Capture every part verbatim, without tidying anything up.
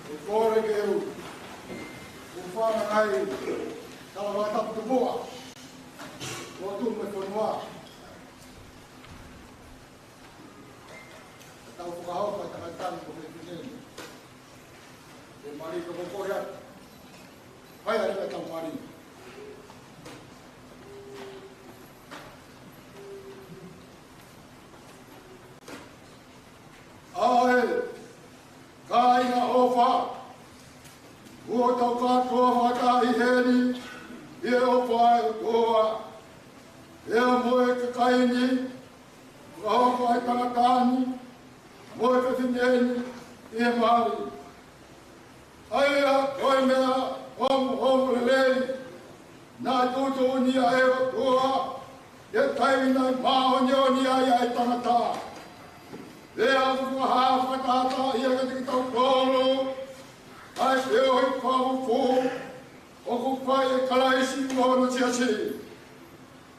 ʻOku kole ke u, u fana kai, tala vā tapu tupuʻa, ʻo tuʻu mei fonua. Ka tau fakahoko ʻa e tangata ni ko e fefine ni. Ke mali ko ko ia. Fai ʻa e tau mali. ʻA e kāinga ʻofa, ʻoku tau kātoa fakataha heni ʻi he ʻofa ʻa e ʻOtua, ʻa ia mo e kakai ni, fakahoko ʻa e tangata ni mo e fefine ni ʻi he mali. ʻA ia ko e meʻa ongoongo lelei naʻe tuʻutuʻuni ʻe he ʻOtua ʻi he taimi naʻe māʻoniʻoni ai ʻa e tangata. Pea ʻoku fakahā fakatātā ia kiate kitautolu ʻa e feohi fakafufū ʻoku fai ʻe Kalaisi mo hono siasi.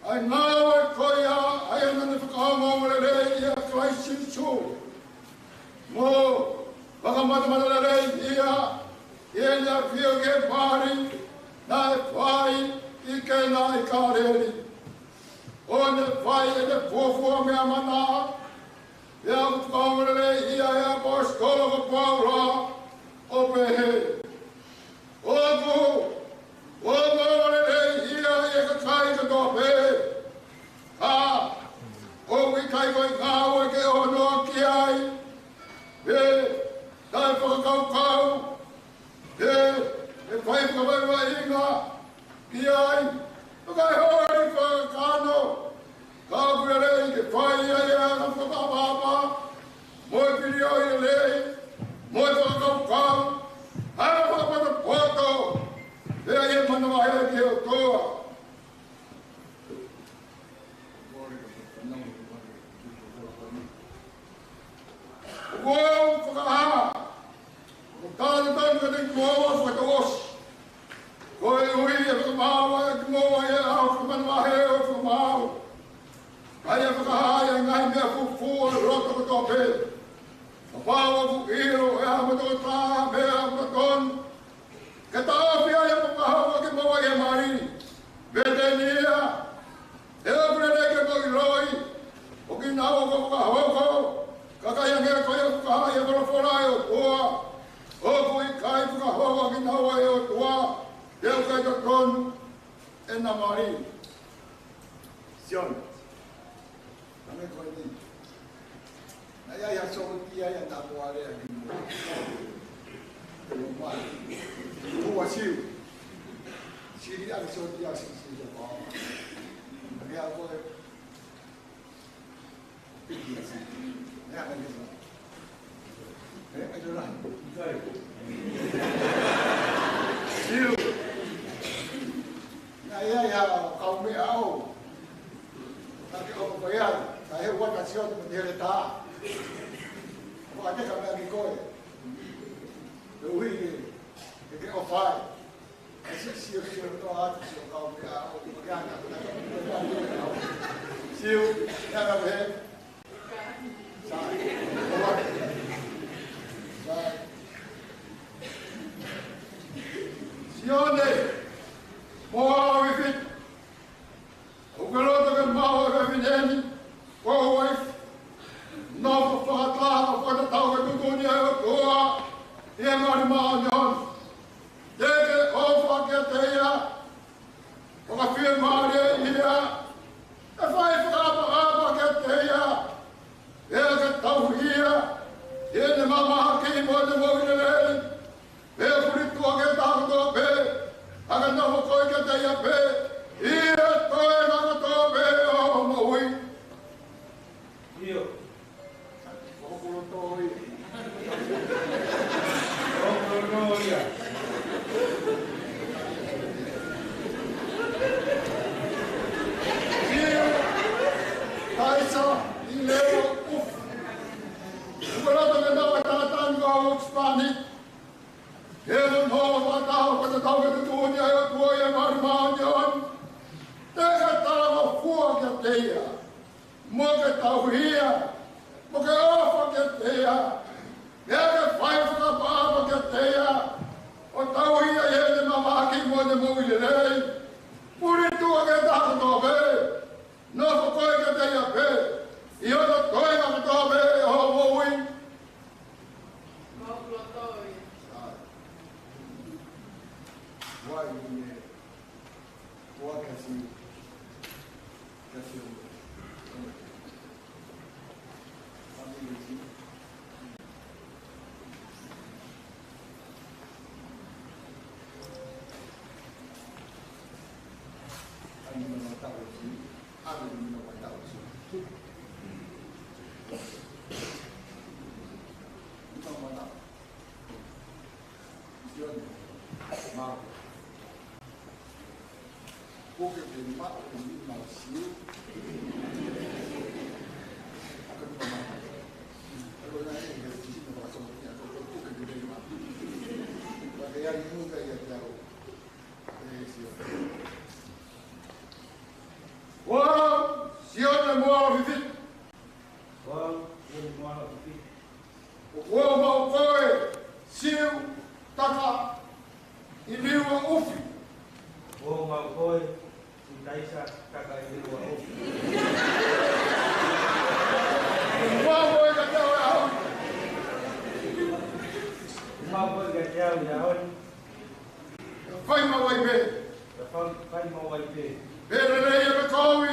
ʻA e ngāue ko ia, ʻa ia naʻa ne fakaongoongo lelei ʻia Kalaisi Sīsū, mo fakamatamata lelei ia ʻi heʻene ʻafio ki he mali, naʻe fai ʻi Kena ʻi Kāleli. ʻO ne fai ʻene fuofua meʻa mana, pea ʻoku fakaongoongo lelei ia ʻe he ʻaposetolo ko Paula ʻo pehē, ʻOku, ʻoku ongoongo lelei ia ʻi he kakai kotoa pē. Ka, ʻoku ʻikai ko e ngāue ke ʻohonoa ki ai, pe taʻefakakaukau, pe, pe fai fakavaivaiʻinga ki ai, pe kae holi fakakakano, ka ʻoku lelei ke fai ia ʻi he anga fakaʻapaʻapa, mo e pilioi lelei, mo e fakakaukau, anga fakapotopoto, pea ʻi he manavahē ki he ʻOtua. ʻOku ou fakahā, ʻoku ou talitali kiate kimoua fakatouʻosi, koeʻuhi ʻe fakamaau ʻa kimoua ʻi he ʻaho fakamanavahē ʻo e fakamaau, ʻa ia ʻe fakahā ai ʻa e ngaahi meʻa fufū ʻo e loto kotoa pē. Kapau ʻoku ʻilo ʻe ha motokotā ha meʻa ʻoku totonu ke taʻofi ai ʻa e fakahoko ʻa kimoua ʻi he mali, veteni ia. He ʻoku lelei ke mou ʻiloʻi, ʻo kinaua kuo fakahoko, kae ʻikai hangē ko ia ʻoku fakahā ʻi he folofola ʻa e ʻOtua, ʻoku ʻikai fakahoko ʻa kinaua ʻe he ʻOtua, he ʻoku ʻikai totonu ʻena mali. Sione. Naʻe ko eni. Naʻe ʻi ai ha sōtia ia naʻa mo alea ni mo. Ko mai. Ko ua siu. Sili ʻa e sōtia si si ko. Naʻe ʻa ko e. Naʻe ʻa ko e. Ē, ʻai tō lahi. Siu. Naʻe ʻi ai ha kau meʻa ʻo. Ka ke ʻofa ko ia, ka he ua ka sio te mate hele tā. Ko ate ka meʻa ki koe. Te uhi ke, ke ke ʻofa ai. Ka si, sio, sio, to atu, sio kau meʻa ʻo, ko ke ana, ko ke ana. Siu, ia ka he. Sai. Sai. Sione, mo au i fit. ʻOku ke loto ke maʻu ʻa e fefine ni ko ho uaifi, nofo fakataha ʻo fakatatau ki he tuʻutuʻuni ʻa e ʻOtua ʻi he mali māʻoniʻoni. Te ke ʻofa kiate ia, fakafiemālieʻi ia, ʻe fai fakaʻapaʻapa kiate ia, pea ke tauhi ia ʻi heʻene mamahaki mo ʻene moʻui lelei. Pea fuli tuʻa ki he taha kotoa pē, ʻa ka nofo koe kiate ia pē, ʻi he toenga kotoa pē ʻo hoʻo moʻui. ʻIo. ʻOku loto ia. ʻOku loto ia. ʻIo. Taisa, ʻi leo, uf. ʻOku loto ke nau ʻa e tangata ni ko Spani. He ʻoku nofo fakataha ʻo fakatatau ki he tuʻutuʻuni ʻa e ʻOtua ʻi he mali māʻoniʻoni. Te ke talangofua kiate ia, mo ke tauhi ia, mo ke ʻofa kiate ia, pea ke fai fakaʻapaʻapa kiate ia, Wai ne, wai kasi, kasi. Wau, Sione Moala Fifita. Wau, Sione Moala Fifita. ʻOku ou maʻu koe, Siu Taka ʻi Liuaʻufi. ʻOku ou maʻu koe, Siu Taisa Taka ʻi Liuaʻufi. ʻOku ou maʻu koe kiate au ʻi he ʻaho ni. ʻOku ou maʻu koe kiate au ʻi he ʻaho ni. Fai maʻu ai pē. Fai, fai maʻu ai pē. Pea lelei ia pē kovi.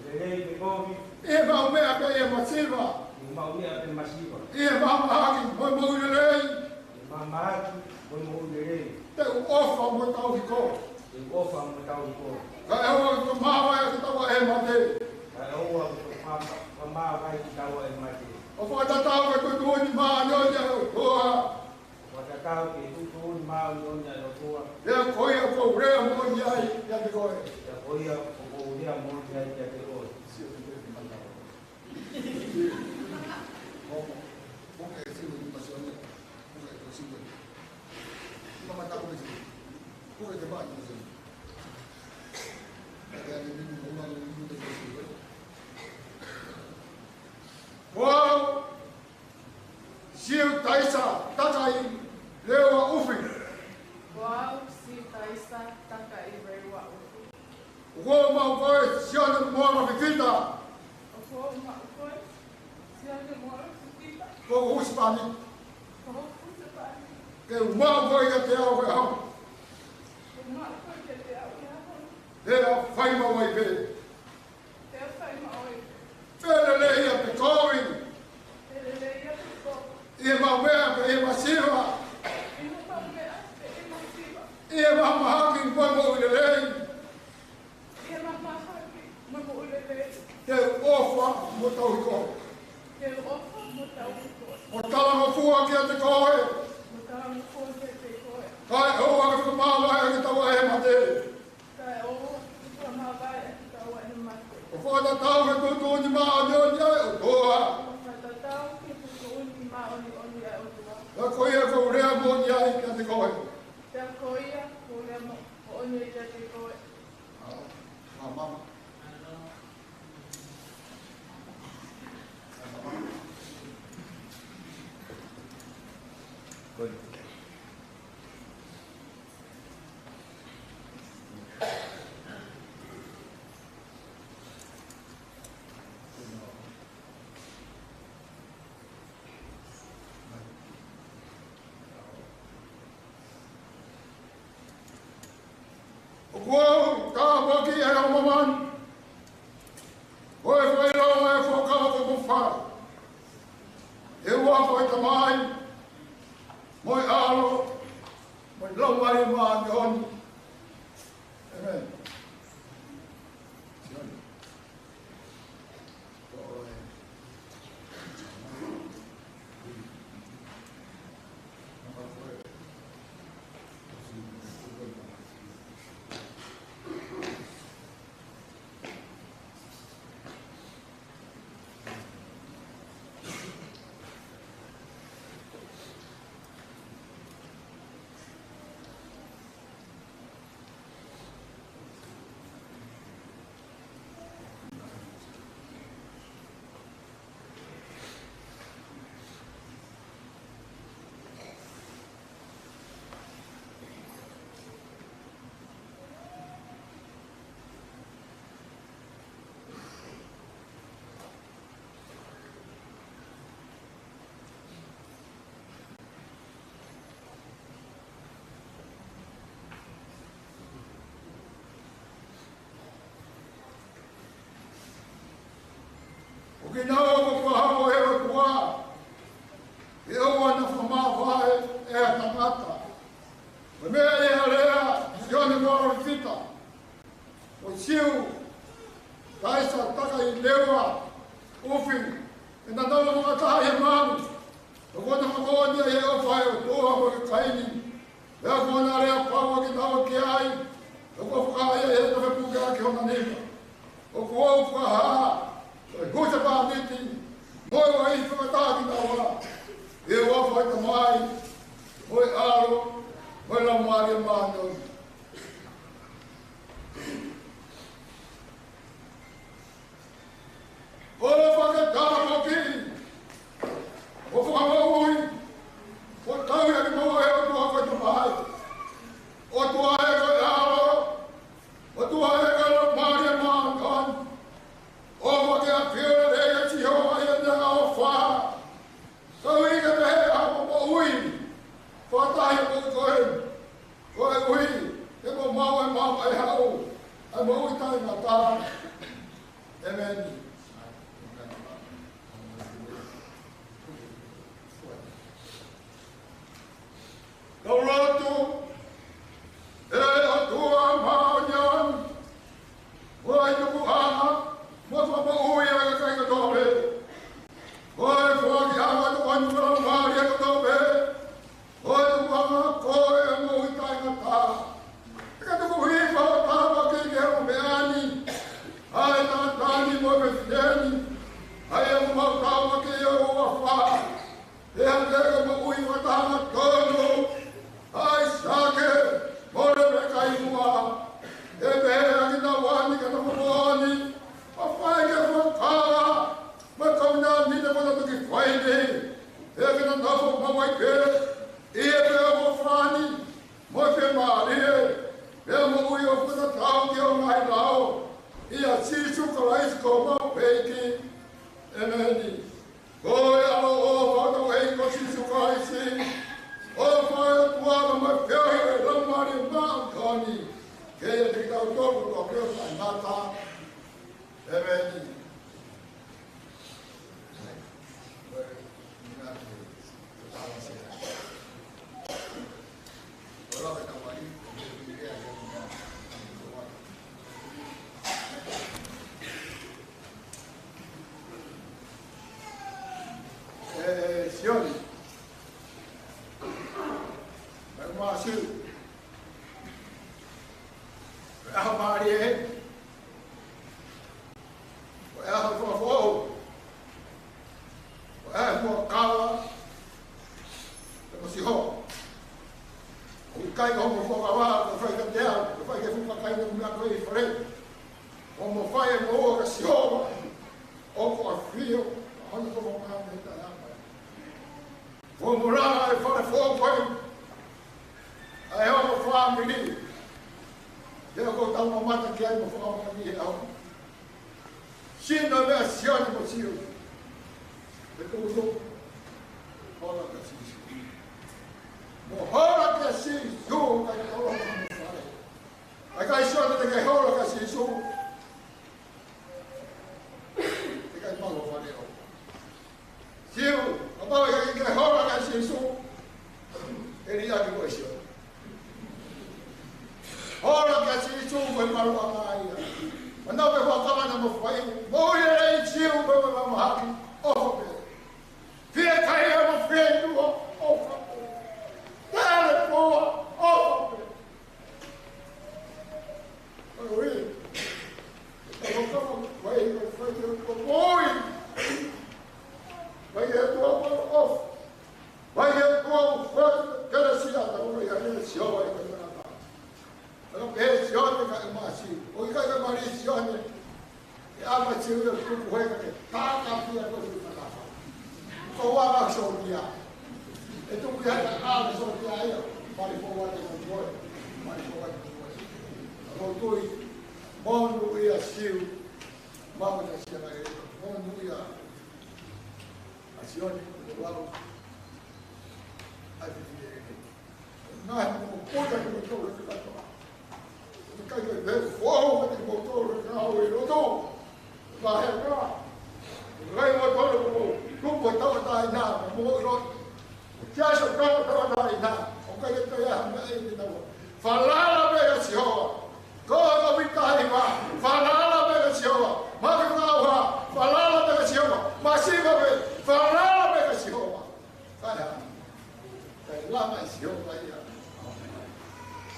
Lelei pē kovi. ʻI he maʻu meʻa pea ʻi he masiva. ʻI he maʻu meʻa pea masiva. ʻI he maʻu mahaki mo e moʻui lelei. ʻI he maʻu mahaki mo e moʻui lelei. Te u ʻofa mo tauhi koe. Te u ʻofa mo tauhi koe. Kae ʻoua ke fakamāvae kitaua ʻe he mate. Kae ʻoua ke fakamāvae kitaua ʻe he mate. ʻO fakatatau ki he tuʻutuʻuni māʻoniʻoni ʻa e ʻOtua. Fakatatau ki he tuʻutuʻuni māʻoniʻoni ʻa e ʻOtua. Pea ko ia ʻoku ou lea moʻoni ai kiate koe. Pea ko ia ʻoku ou lea moʻoni ai kiate koe. Sio ki he mata. Mo, mo ke sio ki he mata. Mo ke sio. Mo mata ko ke sio. Mo ke te mata ko ke sio. Pea ke ni mo ma ni mo ke sio. Wow! Siu Taisa Taka ʻi Liuaʻufi. Wau, Siu Taisa Taka ʻi Liuaʻufi. ʻOku ou maʻu koe, Sione Moala Fifita. ʻOku ou maʻu koe, Sione Moala Fifita. Ko hoku husepāniti. Ko hoku husepāniti. Ke u maʻu koe kiate au ʻi he ʻaho ni. Ke u maʻu koe kiate au ʻi he ʻaho ni. Pea fai maʻu ai pē. Pea fai maʻu ai pē. Pea lelei ia pē kovi. Pea lelei ia pē kovi. ʻI he maʻu meʻa pea ʻi he masiva. ʻI he maʻu meʻa pea ʻi he masiva. ʻI he maʻu mahaki mo e moʻui lelei. ʻI he maʻu mahaki mo e moʻui lelei. Te u ʻofa mo tauhi koe. Te u ʻofa mo tauhi koe. ʻO talangofua kiate koe. ʻO talangofua kiate koe. Kae ʻoua ke fakamāvae kitaua ʻe he mate. Kae ʻoua ke fakamāvae kitaua ʻe he mate. ʻO fakatatau ki he tuʻutuʻuni māʻoniʻoni ʻa e ʻOtua. ʻO fakatatau ki he tuʻutuʻuni māʻoniʻoni ʻa e ʻOtua. Pea ko ia ʻoku ou lea moʻoni ai kiate koe. Pea ko ia ʻoku ou lea mo-, moʻoni ai kiate koe. ʻA, ʻa, mama. ʻOku ou tāpuakiʻi ʻa e ongo māmani mo e fakaʻilonga ʻo e fuakava kuo mou fai. ʻI he huafa ʻo e Tamai, mo e ʻAlo, mo e Laumālie Māʻoniʻoni. ʻĒmeni. Siu, taisa takai lewa, ufi, ʻe na nau mo kata he manu, ʻo kona mo koni ʻa e ʻofa ʻa e ʻOtua mo e kakai ni, ʻa ia ko ʻena lea pau ʻa kinaua ki ai, ʻo ko fakaʻai ʻa e na fepuke ʻaki hona nima. ʻOku ou fakahā, ko e husepāniti, mo e uaifi fakataha kinaua, ʻi he huafa ʻo e Tamai, mo e ʻAlo, mo e Laumālie Māʻoniʻoni. ʻOfa ke tāpuaki, ʻo fakamoʻui, ʻo tauhi ʻa kimoua ʻe he ʻOtua ko e Tamai, ʻOtua ʻe ko e ʻAlo, ʻOtua ʻe ko e Laumālie Māʻoniʻoni. ʻOfa ke ʻafio lelei ʻa Sihova ʻi heʻene ʻofa, koeʻuhi ke pehē ʻa hoʻomo moʻui fakataha mo koe, koeʻuhi ke mo maʻu ʻa e maama ʻe haʻu ʻa e moʻui taʻengata. ʻEmeni. Tau lotu. ʻE ʻOtua māʻoniʻoni, ko e tukuʻanga mo e fakamoʻui ʻa e kakai kotoa pē. Ko e foaki ʻa e tukuʻanga mo e laumālie kotoa pē. Ko e tukuʻanga ko e moʻui taʻengata. ʻE ka tuku hifo ʻa e tāpuaki ki he ongo meʻa ni, ʻa e tangata ni mo e fefine ni, ʻa ia ʻoku mau tāpuaki ʻi ho huafa. ʻE hangē ko e moʻui fakataha tonu ʻa ʻAisake mo Lepeka ʻi muʻa. ʻE pehē ʻa kinaua ni ka na moʻoni, ʻo fai ke fuakava mo e kaunani te kona toki fai ni. ʻE ke na nofo maʻu ai pē ʻi he pea mo fani, mo e fiemālie, pea moʻui ʻo fakatatau ki hoʻo ngaahi lao, ʻia Sīsū Kalaisi ko homau ʻEiki. ʻEmeni. Ko e ʻaloʻofa ʻo hotau ʻEiki ko Sīsū Kalaisi, ʻofa ʻa e ʻOtua, mo e feohi ʻa e Laumālie Māʻoniʻoni, ke ʻiate kitautolu kotoa pē ʻo taʻengata. ʻEmeni. ʻE Sione, mai Mātiu, ʻaho mālie ē. Ko e ʻaho fakafoʻou. Ko e ʻaho fuakava pea mo Sihova. ʻOku ʻikai ko hoʻomo fuakava ke fai kiate au, ke fai ki he fuʻu kakai ni ʻoku meʻa ko ē ʻi fale. Ko hoʻomo fai ʻe moua kia Sihova, ʻoku ʻafio ʻa hono tokomaha mei he taʻehāmai. Ko hoʻomo langa ʻa e fale foʻou ko ē, ʻa e ongo fāmili, ʻa ia ʻoku tau mamata ki ai mo fakamoʻoni he ʻaho ni. Sino e meʻa, Sione mo Siu. Pea tuʻutuʻu, hola kia Sīsū. Mo hola kia Sīsū, kae tolonga mo fale. ʻIkai, Sione, te ke hola kia Sīsū, te ke ʻi ai mo fale ʻo Siu, kapau ʻe ʻikai ke ke hola kia Sīsū, ʻe liʻaki koe, Siu. Hola kia Sīsū, ko e maluʻanga ia. Manatu ki he fuakava naʻa mo fai, moʻui lelei, Siu, mo e maʻu mahaki, ʻofa pē. Fiekaia mo fietuʻa, ʻofa pē. Tele poa, ʻofa pē. Haleluia. Ko e fuakava, fai, fai, fai, fai, fai. Fai ʻe he ʻOtua ʻofa. Fai ʻe he ʻOtua ʻofa, kelesi ʻa e ʻOtua ʻi he kelesi ʻo e ʻOtua. Pea pehē ʻe Sione kae ʻumaʻā Siu. ʻOku ʻikai ke mali Sione. ʻE ʻalu ʻa Siu ʻo tuku heka ke tākapia ko e fakafa. Ko e ua ʻa e sōtia. ʻE tuku ia ka ʻalu sōtia ia. Mali ko ua te ko koe. Mali ko ua te ko koe. Ko tui. Monūʻia Siu. Mama na sia na e. Monūʻia. ʻA Sione, ko e lau. ʻAi fifili e. Ngaahi moʻui ʻa kimoutolu he kātoa. ʻIkai ke pehē foʻou ʻa kimoutolu he ngāue ʻi loto. Ka he ka. Ngaahi moʻui ʻa kimoutolu ko e tupu ʻa e tauʻatāina, mo ʻi loto. Kia so tauʻatāina, ʻoku ʻikai ke toe ʻi ai ha meʻa ʻe te nau. Falala pē ʻia Sihova. Ko e kovi tahi ma.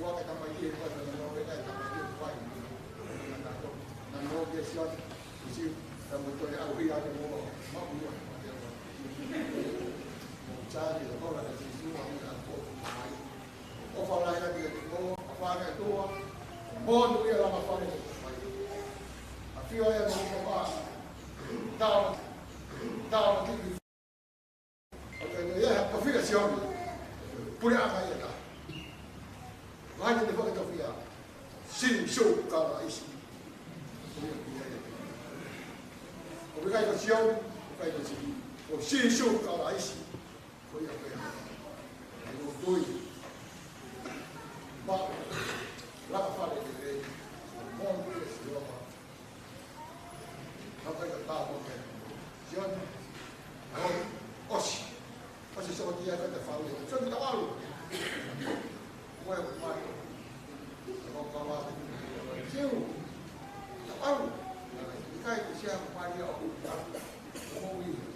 ua ke tamai ki he kua, na no ke kai tamai ki he kua. Na no ke sio, sio, na mo toe au hia ke mo, ma ua, ma te ua. Mo tali, la kola, na Sīsū, a mi a ko, mai. ʻOfa lahi atu kiate koe, ʻa e fanga ʻOtua, mo nui ʻa e langa fale ʻo e fai. ʻAfio ia mo e papa, tau, tau, tiki. ʻOku ʻi ai ha tofiʻa Sione, puleʻanga ia ka. Vahe te faka tofiʻa, Sīsū Kalaisi. ʻOku ʻikai ko Sione, ʻoku ʻikai ko Sīsū, ko Sīsū Kalaisi. Ko ia pē. ʻE ʻo tui. Pau. Laka fale te te. Mo te Sihova. Hapa ia pau mo te. Sione. ʻOsi. ʻOsi sōtia ka te fale. Sione ta walu. Ua e mai. Siu. Ta walu. ʻIkai ke sia mai ia ʻo. Mo ia.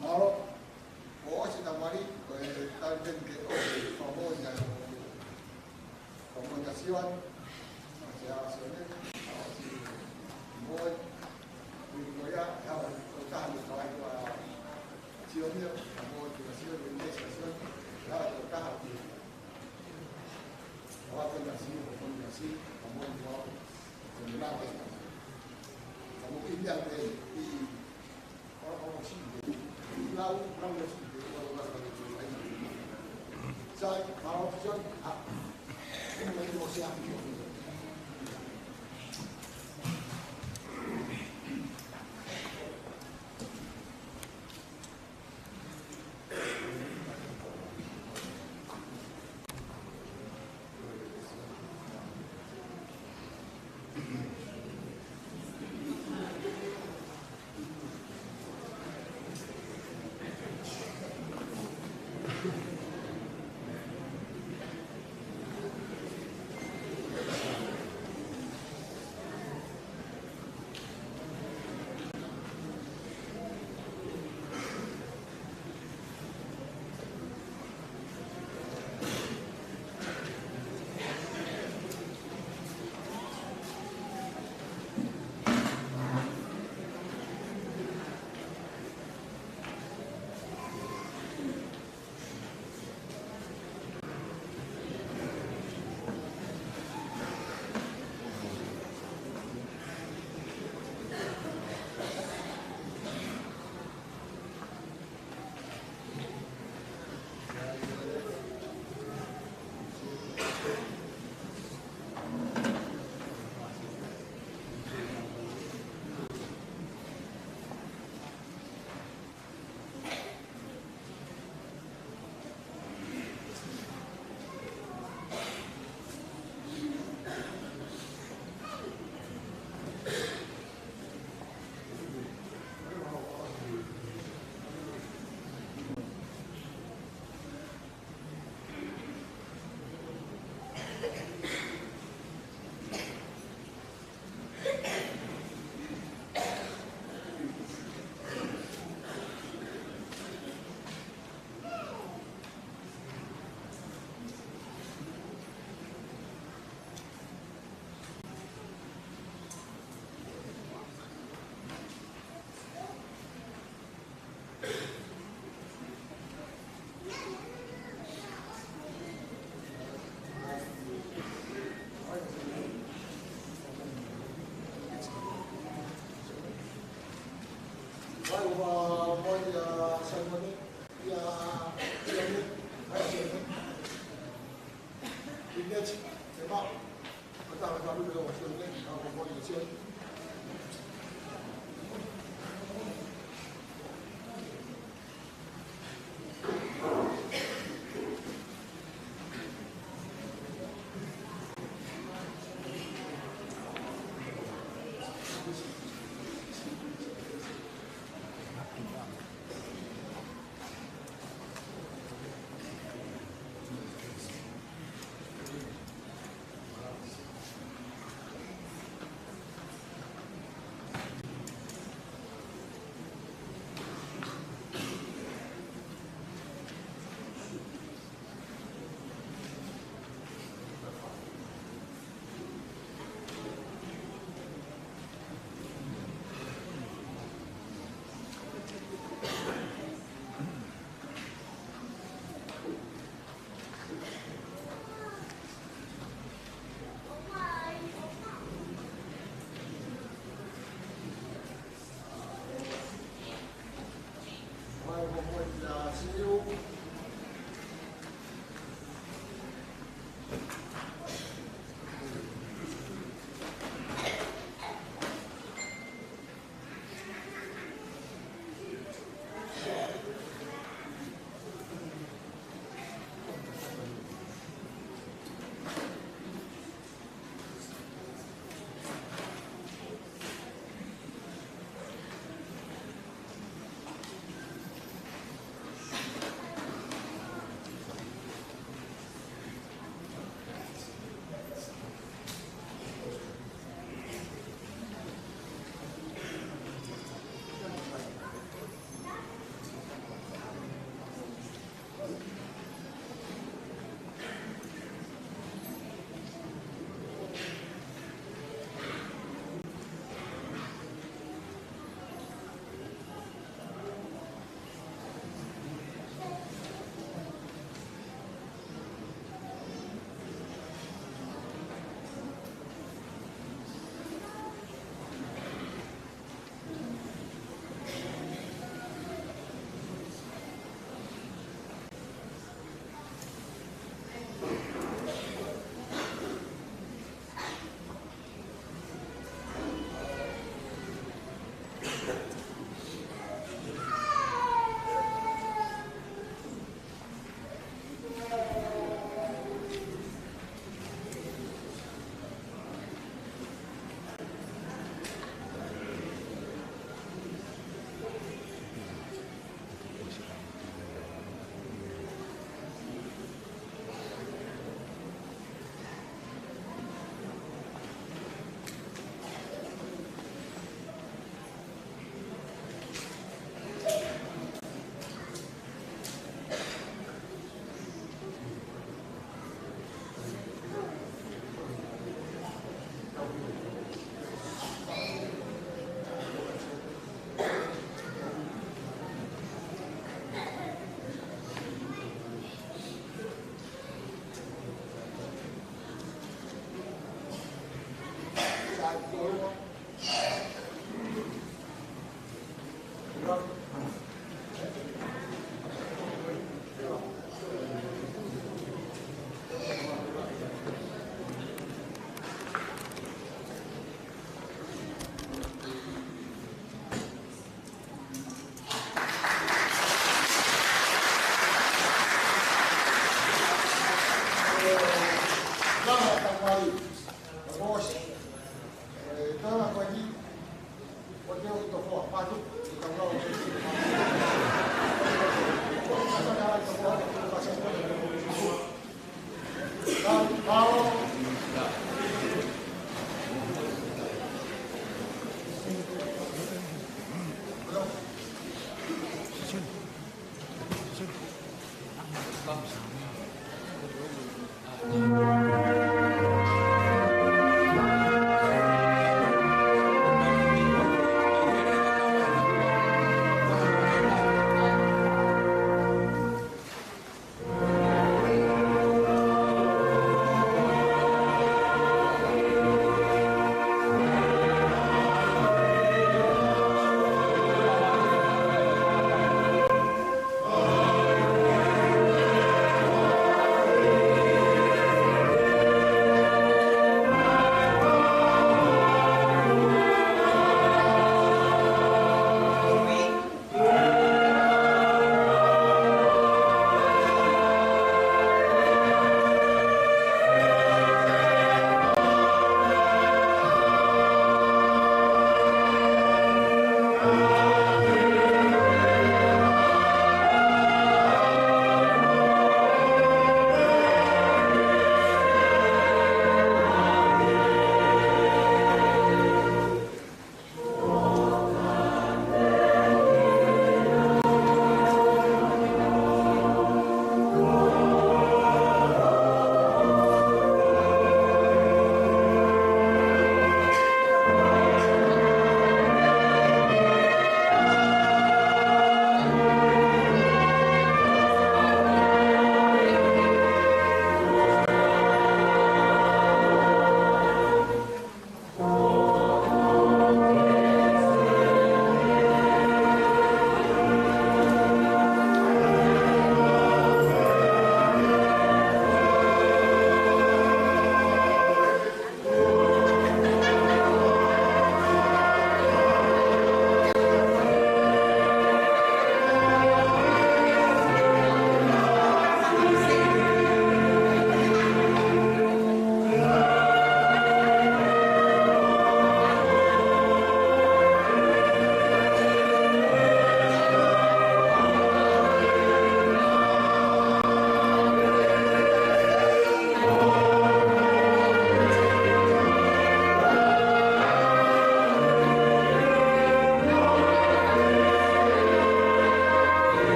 Mālō, ʻosi tamali, ko e taliteni ke ʻosi, fakamoʻoni ʻa e fakamoʻoni ʻa Sione, ʻa Sione, ʻa Sione, moʻoni, ui ko ia, ʻe hapa ko taha ni kawai ko a Sione, fakamoʻoni ʻa Sione, ui ʻa Sione, ʻe hapa ko taha ki. Fakamoʻoni ʻa Sione, fakamoʻoni ʻa Sione, fakamoʻoni ʻa Sione, fakamoʻoni ʻa Sione,